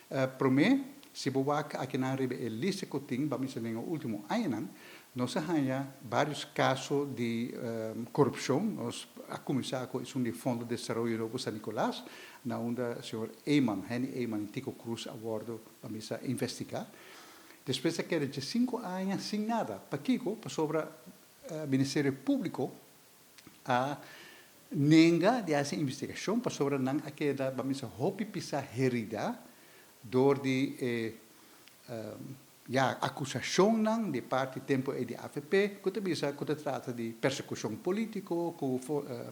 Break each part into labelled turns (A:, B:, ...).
A: Promé, si bo wak akinan riba e lista ku tin, ban bisa den e último añanan, nos a haña vários kaso di korupshon. Nos a kuminsá ku esun di Fondo Desaroyo Nobo San Nicolas, na unda señor Eman, Henny Eman i Tico Cruz a wòrdu, ban bisa, investigá. Despues a keda 15 aña sin nada. Pakiko? Pasobra Ministerio Públiko a nenga di hasi investigashon, pasobra nan a keda, ban bisa, hopi pisá heridá dor di e ya akusashonnan di parti tempu ei di AVP, ku ta bisa ku ta trata di persekushon polítiko, ku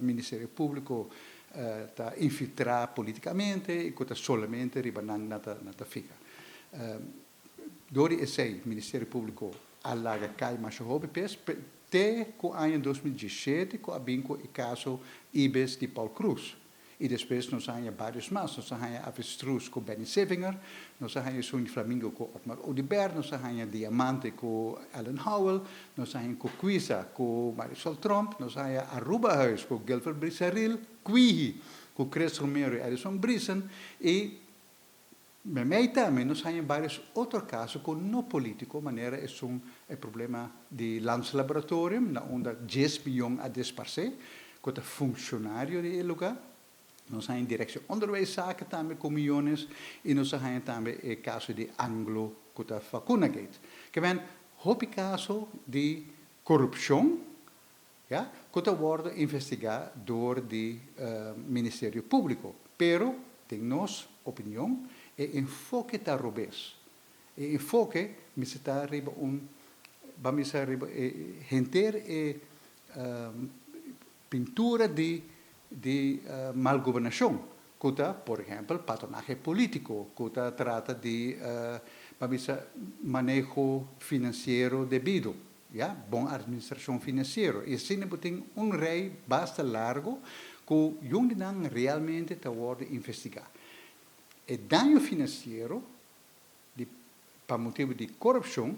A: Ministerio Públiko ta infiltrá polítikamente i ku ta solamente riba nan nan ta fika. Dor di esei Ministerio Públiko a laga kai masha hopi pes, te ku aña 2017 ku a bin ku e kaso Ibis di Paul Croes. I despues nos a haña vários mas. Nos a haña Avestruz ku Benny Sevinger, nos a haña esun di Flamingo ku Otmar Oduber, nos a haña Diamante ku Alan Howell, nos a haña Coquisa ku Marisol Tromp, nos a haña Aruba Huis ku Guilford Brizaril, Quihi ku Chris Romero i Edison Briesen, i meimei tambe nos a haña vários otro kaso ku no polítiko, manera esun e problema di Landslaboratorium, na unda 10 mion a disparsé, ku ta funshonario di e lugá. Nos a haña Directie Onderwijszaken tambe ku miónes i nos a haña tambe e kaso di Anglo ku ta Vacunagate. Ke men hopi kaso di korupshon, ya, ku ta wòrdu investigá dor di Ministerio Públiko. Pero, den nos opinion, e enfoke ta robes. E enfoke mester ta riba un, ban bisa, riba e henter e pintura di mal gobernashon, ku ta, por ehèmpel, patronahe polítiko, ku ta trata di, ban bisa, maneho finansiero debido, ya, bon atministrashon finansiero. I asina tin un rei basta largu ku nan realmente ta wòrdu investigá. E daño finansiero pa motibu di korupshon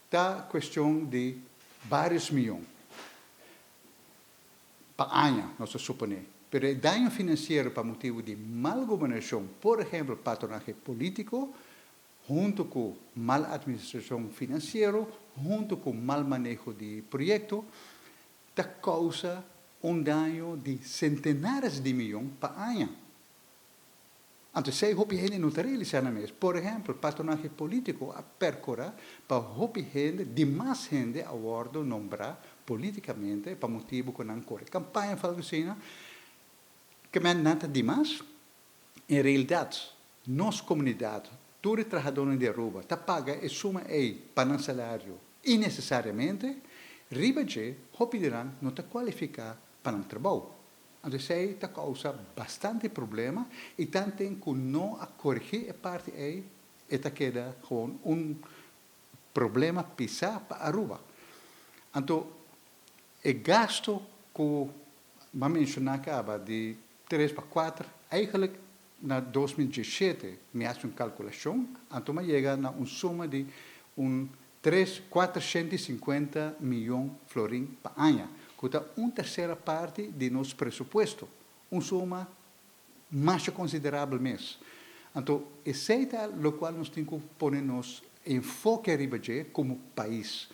A: ta kuestion di vários mion pa aña, nos ta suponé. Pero e daño finansiero pa motibu di mal gobernashon, por ehèmpel, patronahe polítiko, huntu ku mal atministrashon finansiero, huntu ku mal maneho di proyekto, ta kousa un daño di sentenares di mion pa aña. Anto, esei hopi hende no ta realisá nan mes. Por ehèmpel, patronahe polítiko a perkurá pa hopi hende, di mas hende a wòrdu nombrá polítikamente pa motibu ku nan kore kampaña òf algu asina, ke men nan ta dimas. En realidat, nos komunidat, tur e trahadónan di Aruba, ta paga e suma ei pa nan salario innesesariamente, riba dje, hopi di nan no ta kualifiká pa nan trabou. Anto, esei ta kousa bastante problema i tantu ku no a koregí e parti ei, e ta keda gewoon un problema pisá pa Aruba. Anto, e gasto ku m'a menshoná kaba di 3 pa 4, eigenlijk na 2017 mi a hasi un kalkulashon, anto m'a yega na un suma di un 3, 450 mion florin pa aña, ku ta un tersera parti di nos presupuesto, un suma mas konsiderabel mes. Anto, esei ta loke nos tin ku pone nos enfoke riba dje komo pais.